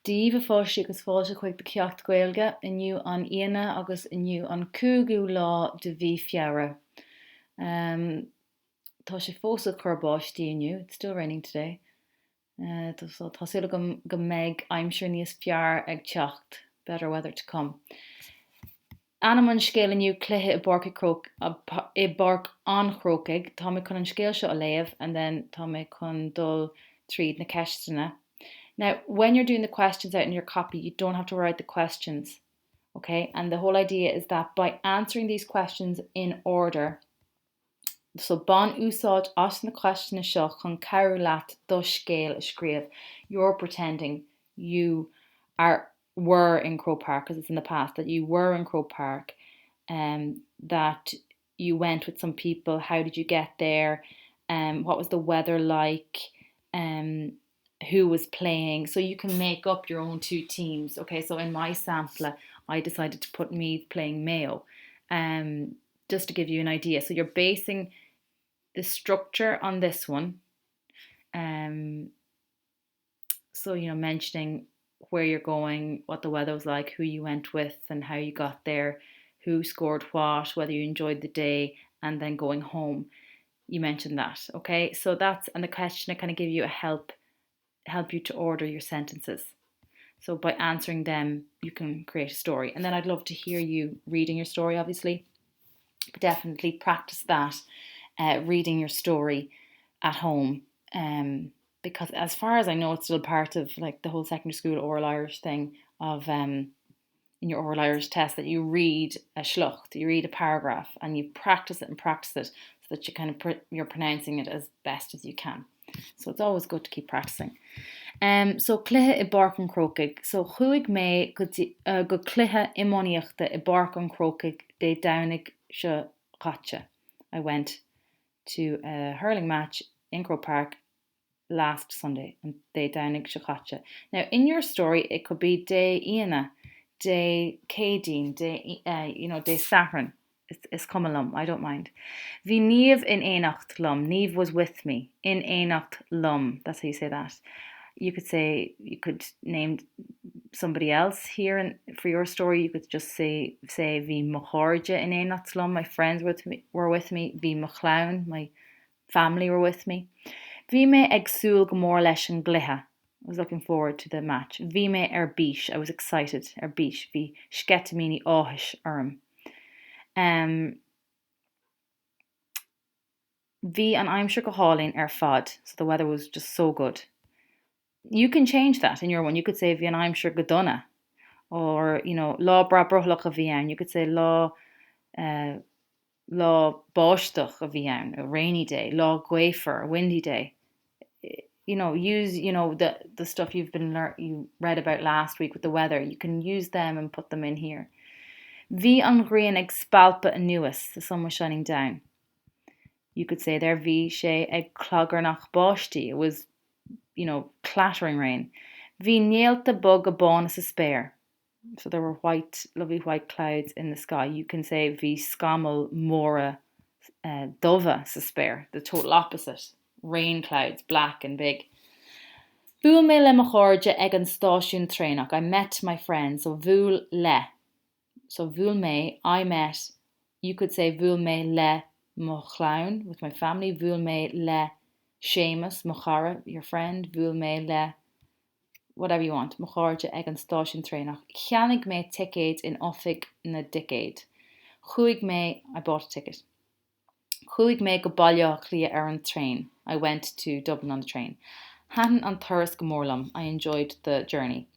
Dia daoibh a pháistí agus fáilte chuig do cheacht Gaeilge. Inniu an Aoine agus inniu an cúigiú lá de mhí Feabhra. Tá sé fós ag cur báistí inniu, it's still raining today. So tá súil agam go mbeidh aimsir níos fearr ag teacht, better weather to come. Ainm an scéil inniu, Cluiche i bPáirc i bPáirc an Chrócaigh. Tá mé chun an scéal seo a léamh and then tá mé chun dul tríd na ceisteanna. Now, when you're doing the questions out in your copy, you don't have to write the questions, okay? And the whole idea is that by answering these questions in order, so bain úsáid as na ceisteanna seo chun cabhrú leat do scéal a scríobh. You're pretending you are were in Croke Park, because it's in the past, that you were in Croke Park, um, that you went with some people, how did you get there, um, what was the weather like, um, who was playing. So you can make up your own two teams. Okay, so in my sampler, I decided to put me playing Mayo, um, just to give you an idea. So you're basing the structure on this one. Um, so you know mentioning where you're going, what the weather was like, who you went with and how you got there, who scored what, whether you enjoyed the day and then going home. You mentioned that, okay? So that's and the question to kind of give you a help help you to order your sentences. So by answering them, you can create a story. And then I'd love to hear you reading your story, obviously. But definitely practice that, uh, reading your story at home. Um, because as far as I know, it's still part of like the whole secondary school oral Irish thing of um, in your oral Irish test that you read a sliocht, you read a paragraph and you practice it and practice it so that you kind of pr you're pronouncing it as best as you can. So it's always good to keep practicing. Um, so cluiche i bPáirc an Chrócaigh. So chuaigh mé go, uh, go cluiche iománaíochta i bPáirc an Chrócaigh Dé Domhnaigh seo caite. I went to a hurling match in Croke Park last Sunday, an Dé Domhnaigh seo caite. Now, in your story, it could be Dé Aoine, Dé Céadaoin, Dé, uh, you know, Dé Sathairn. Is, is cuma liom, I don't mind. Bhí Niamh in éineacht liom. Niamh was with me. In éineacht liom. That's how you say that. You could say, you could name somebody else here in, for your story. You could just say, say bhí mo chairde in éineacht liom, my friends with me, were with me. Bhí mo chlann, my family were with me. Bhí mé ag súil go mór leis an gcluiche. I was looking forward to the match. Bhí mé ar bís, I was excited, ar bís. Bhí sceitimíní áthais orm. Um, bhí an aimsir go hálainn ar fad, so the weather was just so good. You can change that in your one. You could say bhí an aimsir go dona or you know lá breá brothallach a bhí ann. You could say lá uh, lá báisteach a bhí ann, a rainy day, lá gaofar, a windy day. You know, use you know the the stuff you've been lear you read about last week with the weather. You can use them and put them in here. Bhí an ghrian ag spalpadh anuas, the sun was shining down. You could say there bhí sé ag clagarnach báistí, it was you know, clattering rain. Bhí néalta boga bána sa spéir. So there were white, lovely white clouds in the sky. You can say bhí scamaill mhóra uh, dubha sa spéir, the total opposite. Rain clouds, black and big. Bhuail mé le mo chairde ag an stáisiún traenach. I met my friends, so bhuail le. So bhuail mé, I met, you could say bhuail mé le mo chlann, with my family, bhuail mé le Séamus, mo chara, your friend, bhuail mé le whatever you want, mo chairde ag an stáisiún traenach. Cheannaigh mé ticéad in oifig na dticéad. Chuaigh mé, I bought a ticket. Chuaigh mé go Baile Átha Cliath ar an traein, I went to Dublin on the train. Thaitin an turas go mór liom, I enjoyed the journey.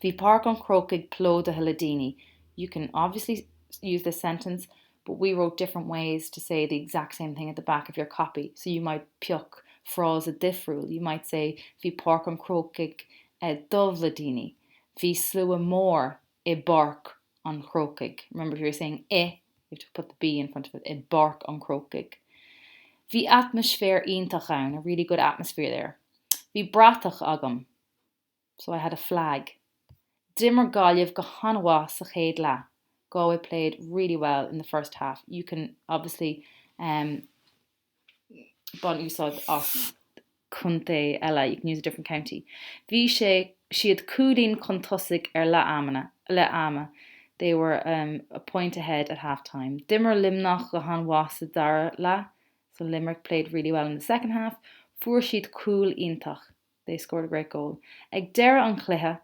Bhí Páirc an Chrócaigh plódaithe le daoine. You can obviously use this sentence, but we wrote different ways to say the exact same thing at the back of your copy. So you might pioc frása difriúil. You might say Bhí Páirc an Chrócaigh dubh le daoine. Bhí slua mór i bPáirc an Chrócaigh. Remember if you're saying i, you have to put the B in front of it, i bPáirc an Chrócaigh. Bhí atmaisféar iontach ann, a really good atmosphere there. Bhí bratach agam. So I had a flag. D'imir Gaillimh go han-mhaith sa chéad leath. Galway played really well in the first half. You can obviously um, bain úsáid as Contae eile, you can use a different county. Bhí sé, siad cúilín chun tosaigh ar leath amanna, leath ama, they were um a point ahead at half time. D'imir Luimneach go han-mhaith sa dara leath, so Limerick played really well in the second half. Fuair siad cúl iontach, they scored a great goal. Ag deireadh an chluiche,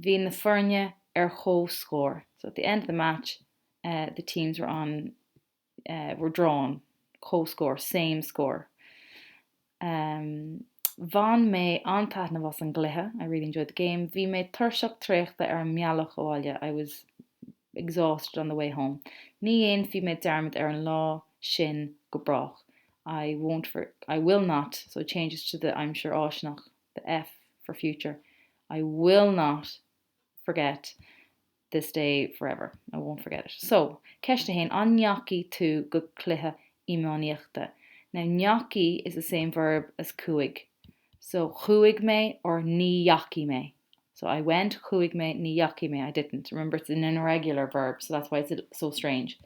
bhí na foirne ar comhscór, so at the end of the match, uh, the teams were on uh, were drawn, comhscór, same score. Um, Bhain mé an-taitneamh as an gcluiche, I really enjoyed the game. Bhí mé tuirseach traochta ar an mbealach abhaile, I was exhausted on the way home. Ní dhéanfaidh mé dearmad ar an lá sin go brách. I won't for, I will not, so it changes to the aimsir fháistineach, the F for future. I will not forget this day forever. I won't forget it. So, ceist a haon, an ndeachaigh tú go cluiche iománaíochta? Now, ndeachaigh is the same verb as chuaigh. So, chuaigh mé or ní dheachaigh mé. So, I went, chuaigh mé, ní dheachaigh mé, I didn't. Remember, it's an irregular verb, so that's why it's so strange.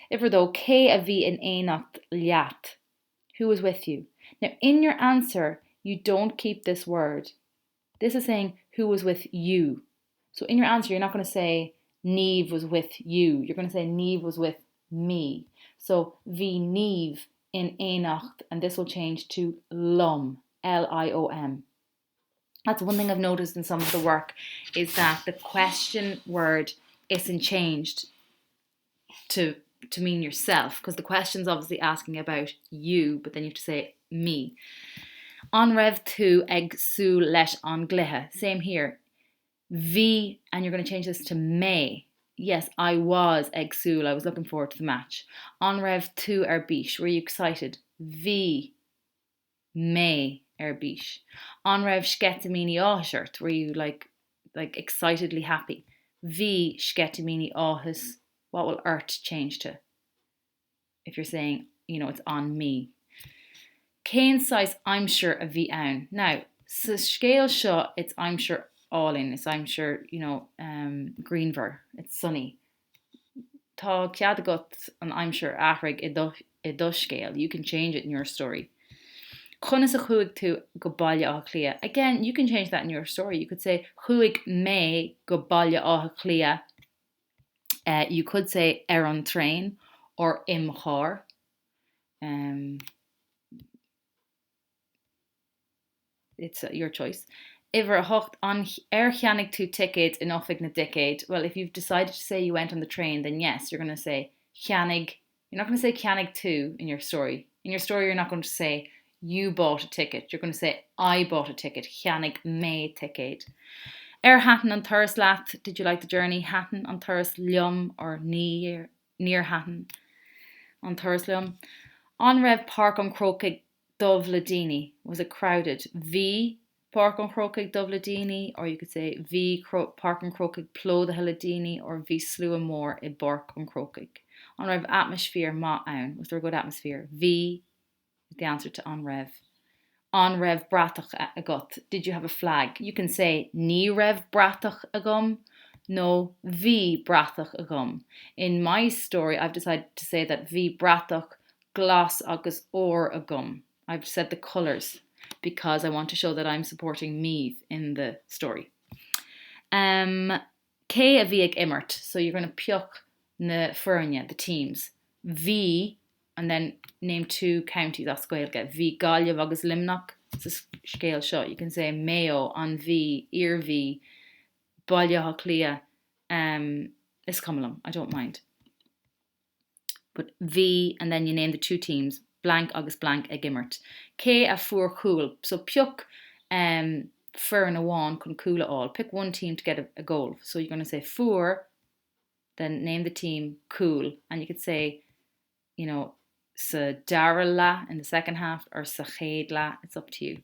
Uimhir a dó, cé a bhí in éineacht leat? Who was with you? Now, in your answer, you don't keep this word. This is saying who was with you. So in your answer, you're not going to say Niamh was with you. You're going to say Niamh was with me. So bhí Niamh in éineacht, and this will change to liom, L-I-O-M. That's one thing I've noticed in some of the work is that the question word isn't changed to to mean yourself because the question's obviously asking about you but then you have to say me. An raibh tú ag súil leis an gcluiche? Same here. Bhí and you're going to change this to mé. Yes, I was ag súil, I was looking forward to the match. An raibh tú ar bís? Were you excited? Bhí mé ar bís. An raibh sceitimíní áthais ort? Were you like like excitedly happy? Bhí sceitimíní áthais what will ort change to? If you're saying, you know, it's on me. Cén saghas aimsir a bhí ann? Now, sa scéal seo it's aimsir álainn, it's aimsir, you know, um, grianmhar, it's sunny. Tá cead agat an aimsir a athrú i do i do scéal, you can change it in your story. Conas a chuaigh tú go Baile Átha Cliath? Again, you can change that in your story. You could say chuaigh mé go Baile Átha Cliath. Uh, you could say ar an traein or im charr. Um, it's your choice. Uimhir a hocht, an ar cheannaigh tú ticéad in oifig na dticéad? Well, if you've decided to say you went on the train, then yes, you're going to say cheannaigh. You're not going to say cheannaigh tú in your story. In your story, you're not going to say you bought a ticket. You're going to say I bought a ticket. Cheannaigh mé ticéad. Ar thaitin an turas leat? Did you like the journey? Thaitin an turas liom or níor níor thaitin an turas liom. An raibh Páirc an Chrócaigh dubh le daoine? Was it crowded? Bhí Páirc an Chrócaigh dubh le daoine or you could say bhí Páirc an Chrócaigh plódaithe le daoine or bhí slua mór i bPáirc an Chrócaigh. An raibh atmaisféar maith ann? Was there a good atmosphere? Bhí is the answer to an raibh. An raibh bratach agat? Did you have a flag? You can say ní raibh bratach agam nó bhí bratach agam. In my story I've decided to say that bhí bratach glas agus ór agam. I've said the colours because I want to show that I'm supporting Meath in the story. Um, cé a bhí ag imirt? So you're going to pioc na foirne, the teams. Bhí and then name two counties as Gaeilge. Bhí Gaillimh agus Luimneach sa scéal seo. You can say Mayo, an Mhí, Iarmhí, Baile Átha Cliath, um, is cuma liom, I don't mind. But bhí and then you name the two teams, blank agus blank ag imirt. Cé a fuair cúl? So pioc um, foireann amháin chun cúl a fháil. Pick one team to get a, a goal. So you're going to say fuair, then name the team cúl. And you could say, you know, sa dara leath in the second half or sa chéad leath, it's up to you.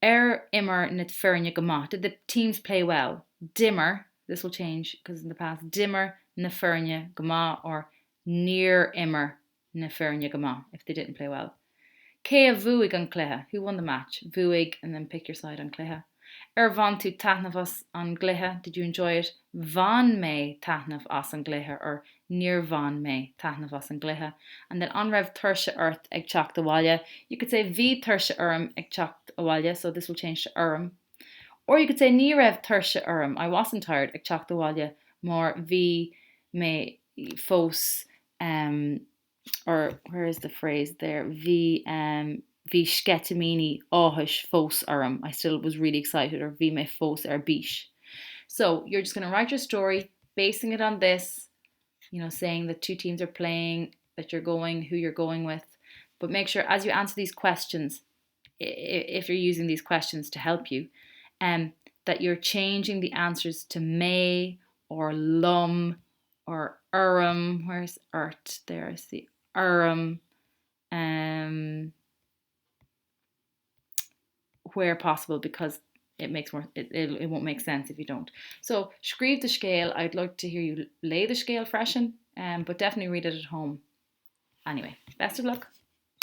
Ar imir na foirne go maith? Did the teams play well? D'imir, this will change because in the past, d'imir na foirne go maith or níor imir na foirne go maith if they didn't play well. Cé a bhuaigh an cluiche? Who won the match? Bhuaigh and then pick your side an cluiche. Ar bhain tú taitneamh as an gcluiche? Did you enjoy it? Bhain mé taitneamh as an gcluiche or Níor bhain mé taitneamh as an gcluiche. And then An raibh tuirse ort ag teacht abhaile? You could say Bhí tuirse orm ag teacht abhaile, so this will change to orm. Or you could say Ní raibh tuirse orm, I wasn't tired, ag teacht abhaile mar bhí mé fós um, or where is the phrase there, bhí um, bhí sceitimíní áthais fós orm, I still was really excited, or bhí mé fós ar bís. So you're just going to write your story, basing it on this, you know, saying that two teams are playing, that you're going, who you're going with. But make sure as you answer these questions, if you're using these questions to help you, um, that you're changing the answers to mé or liom or orm, where's ort? There I see orm. Um, where possible because it makes more it, it, it won't make sense if you don't. So scríobh do scéal, I'd like to hear you léigh do scéal freisin, um, but definitely read it at home. Anyway, best of luck.